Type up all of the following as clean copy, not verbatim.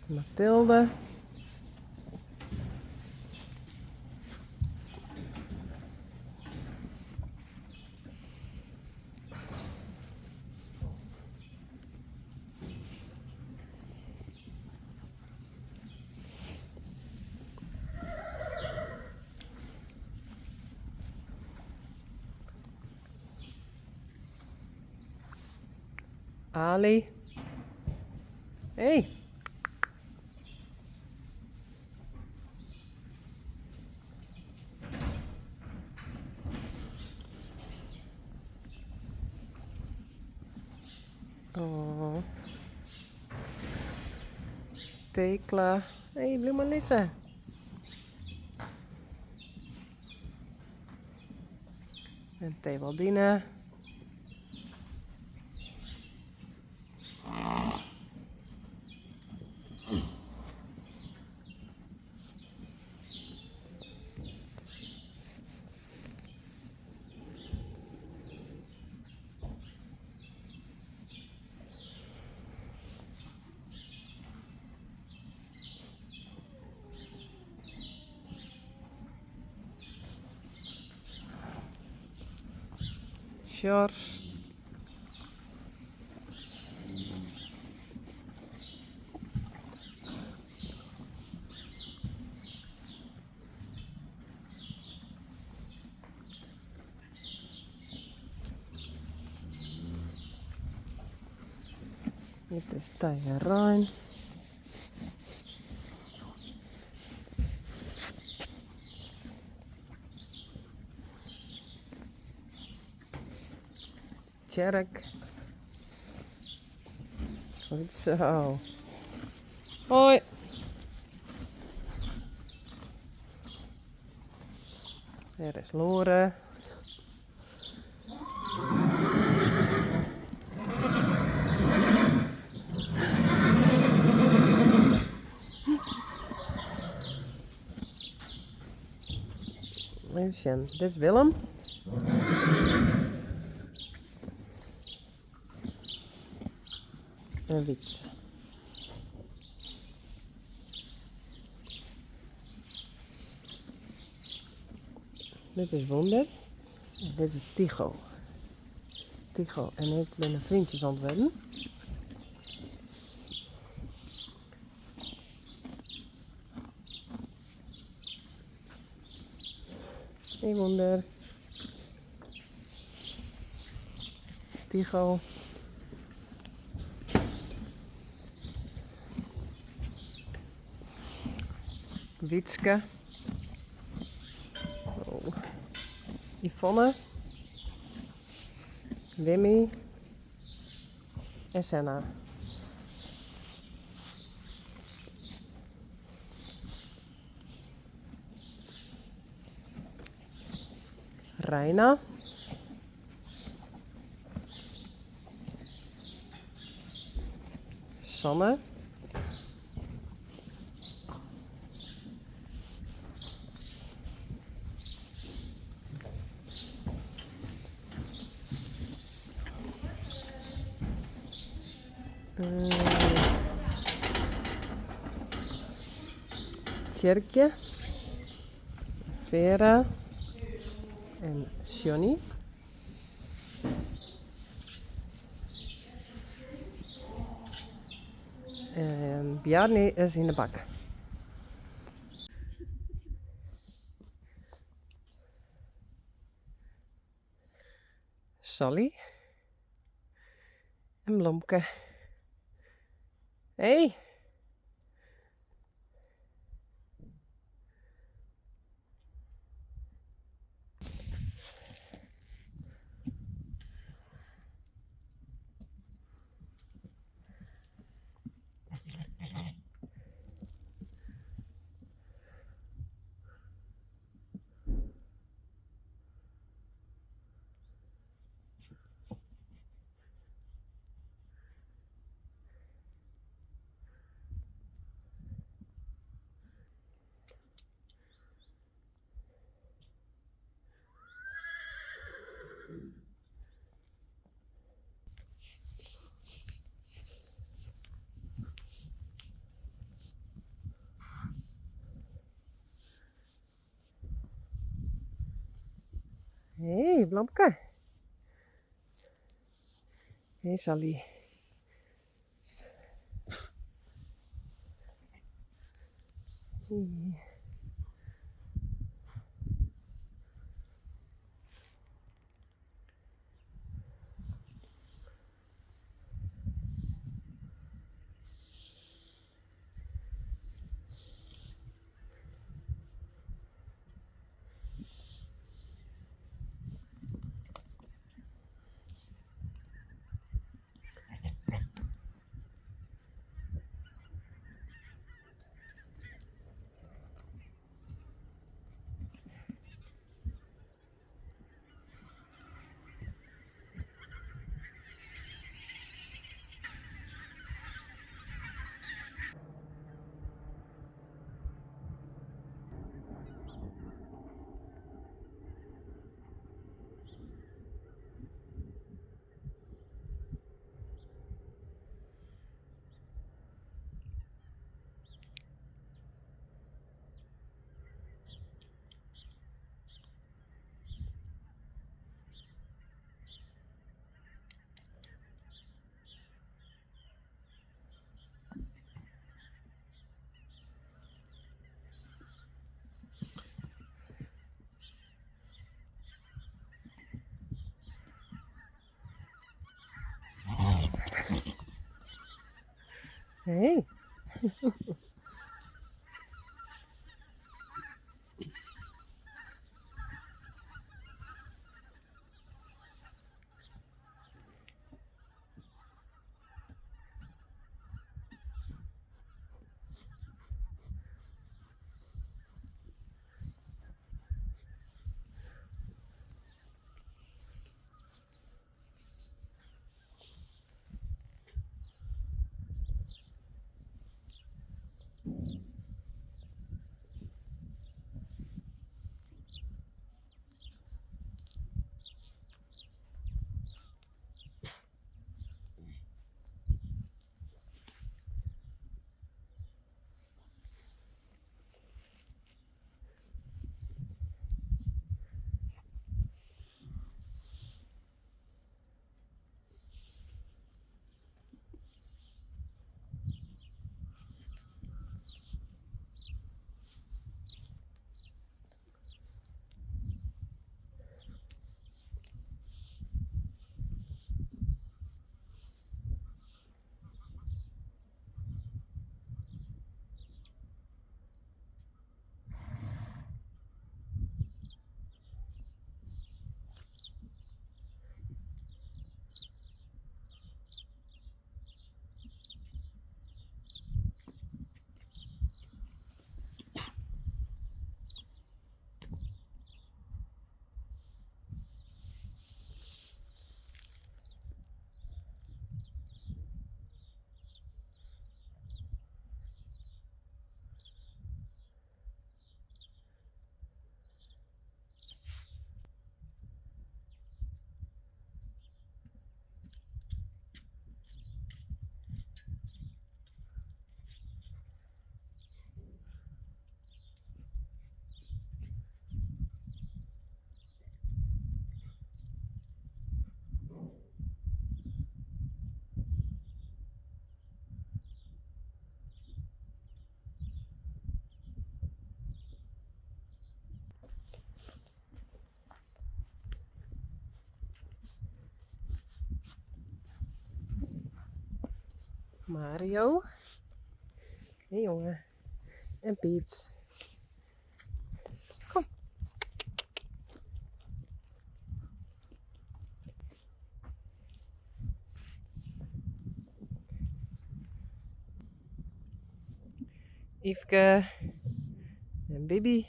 Mathilde. Ali. Hey. Oh. Tekla. Hey, bliuw mar lizzen. En Tewaldine. Sjors. Dit is Tijgerijn. Tjerk. Goed zo. Hoi. Dêr is Lore. Even sjen, dit is Willem. En Wietse. Dit is Wonder. En dit is Tycho. Tycho en ik binne vriendjes oan it wurden. Hey Wonder. Tycho. Wietske. Oh. Yvonne. Wimmy. En Senna. Reina. Sanne. Tjerkje, Vera en Sjonny. En Bjarni is yn de bak. Sally en Blomke. Hey! Hey, Blomke. Hey, Sally. Hey. Hey. Mario. Hey jongen. En Piet. Kom. Yfke en Bibi.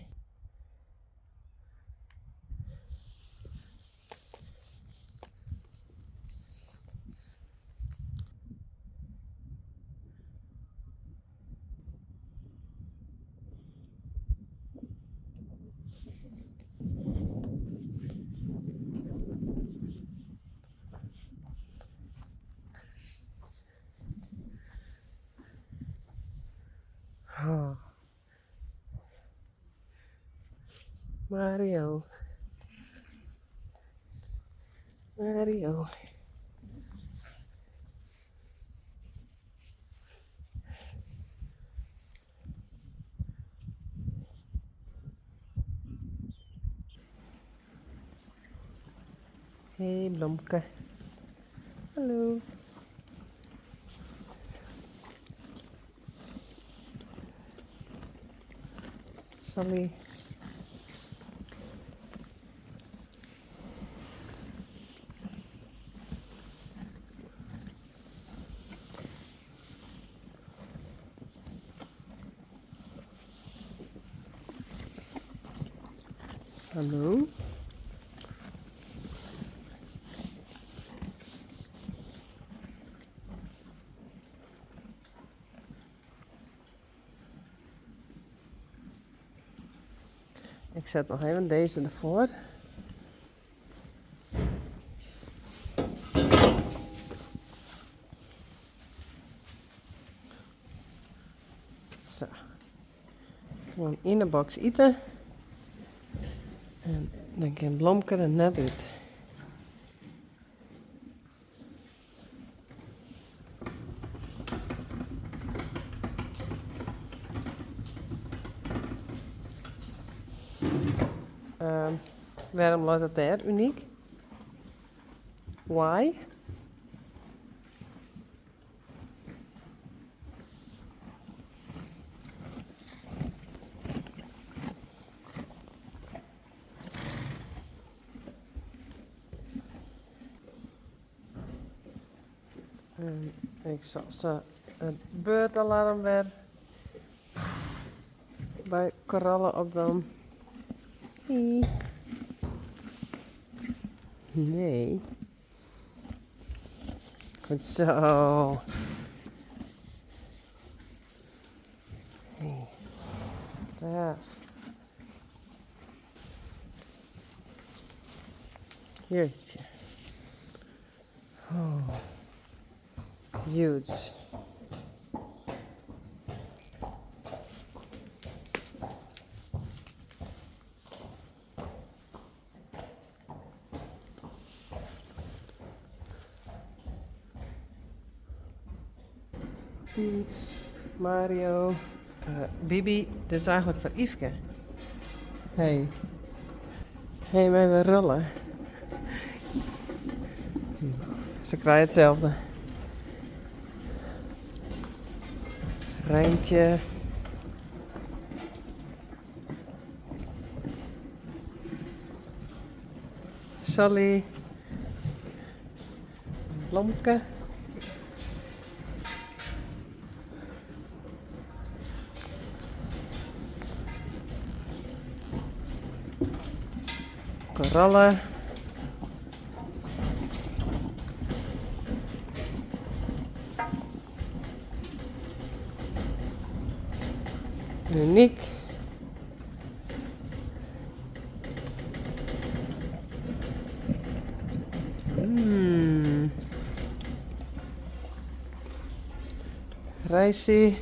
Oh. Mario. Mario. Hey Blomke. Hallo. Sally. Hallo. Ik zet nog even deze ervoor. Zo. Gewoon in de box eten. En dan kan Blomke er net uit. Waarom leit dat dêr unyk? Why? En ik zal ze het beurtalarm weer bij korallen opdwaan. Hey. Nee. Goed zo. Hey. Braaf. Jeetje. Oh. Huge. Piet, Mario, Bibi. Dit is eigenlijk voor Yfke. Hey. Hey, maar we rollen. Ze krijgen hetzelfde. Rijntje. Sally. Blomke. Korallen. Uniek. Reisje.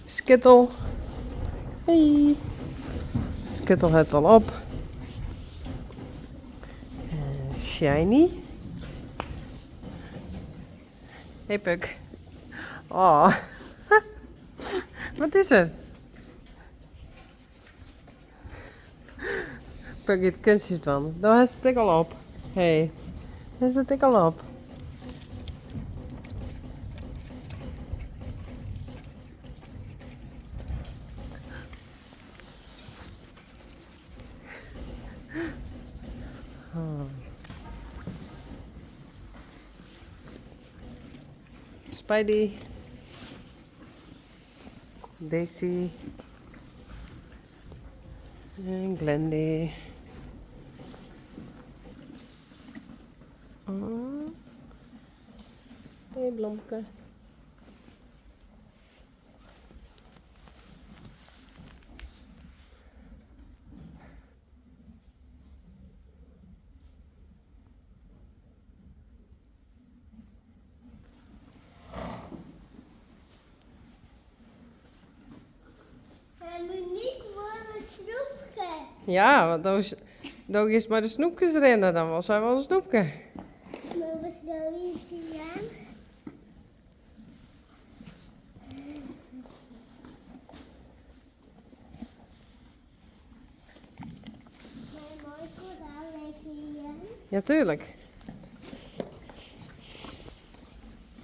Skittle. Hey. Skittle het al op. Shiny. Hey Puk. Oh. Wat is er? Puk het kunstjes dan. Daar is het ik al op. Hey. Daar is het ik al op. Oh. Spidey. Daisy. En Glendy. Oh. Hey Blomke. Ja, want do, do giest mei de snoepkes rinnen, dan wol sy wol in snoepke. Mar wat do ien jaan? Ja, tuurlijk.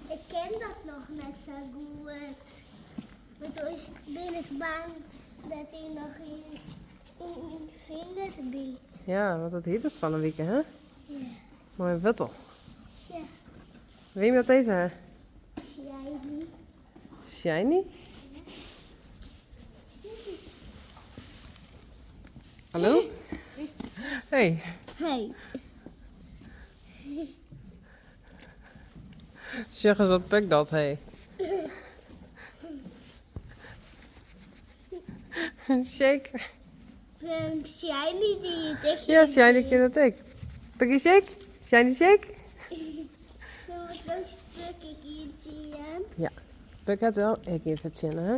Ik ken dat noch net sa goed. Want dan bin ik bang dat hy noch yn myn finger byt. Ja, want dat hietest fan 'e wike, hè? Ja. Mei in wurtel. Ja. Wie moat dizze ha? Shiny. Shiny? Hallo? Hey. Hey. Sjoch ris wat Puk dat, hey. Shake. Shiny die it ek. Ja, Shiny kin it ek. Pukkie shake? Shiny shake? Ja, Puk hat wel ek ien fertsjinne, hè?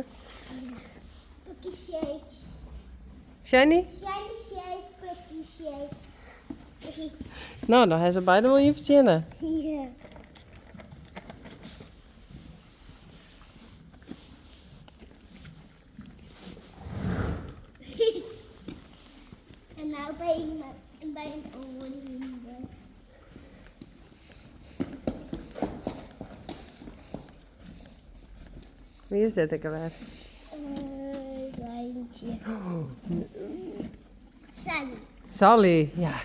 Pukkie shake. Shiny? Shiny shake, Pukkie shake. No, dan ha se beide wol ien fertsjinne. Ja. En nou ben je bij een oorhinder. Wie is dit ek alwer? Rijntje. Sally. Sally, ja.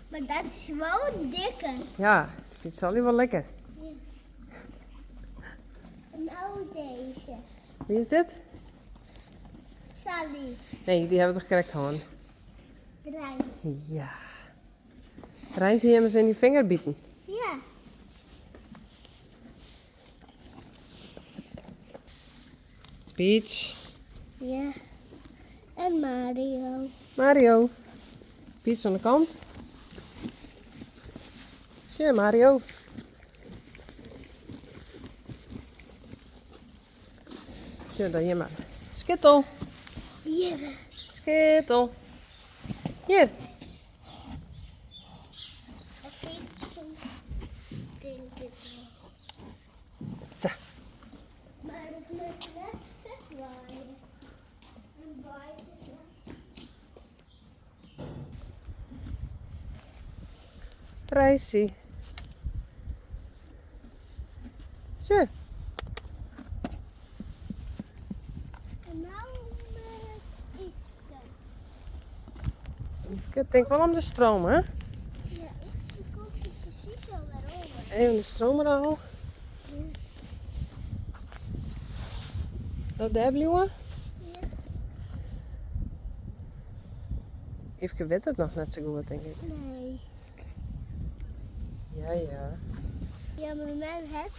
Maar dat is wel een dikke. Ja, ik vind Sally wel lekker. Ja. En nou deze. Wie is dit? Sally. Nee, die hebben we toch krekt hân? Rijn. Ja. Rijn zie je hem eens in die vinger bieten. Ja. Peach. Ja. En Mario. Mario. Peach aan de kant. Sjoch, Mario. Sjoch, dan hjir mar. Skittel. Hjir. Skittel. Hjir. Tink ik wol. Sa. Mar it moat net fuortwaaie. En waait it net. Reisje. Sjoch. En nou Yfke. Ik tink wol om de stroom, hè? Ja, Yfke komt er presys al wer oan. Even de stroom erôf. Ja. Dat dêr bliuwe? Ja. Yfke wit it noch net sa goed, tink ik. Nee. Ja, ja. Ja, mar mem hat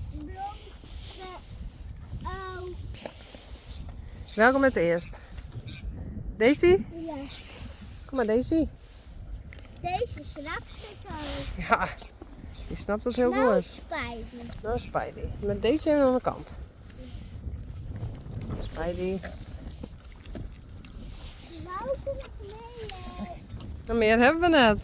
blom. Oh. Welke moat earst? Daisy? Ja. Kom mar, Daisy. Deze snapt het al. Ja, die snapt het hiel Nou, goed. Spidey. Nou, Spidey. Met deze even oan de kant. Spidey. Nou, kom ik mee. Noch mear hawwe we net.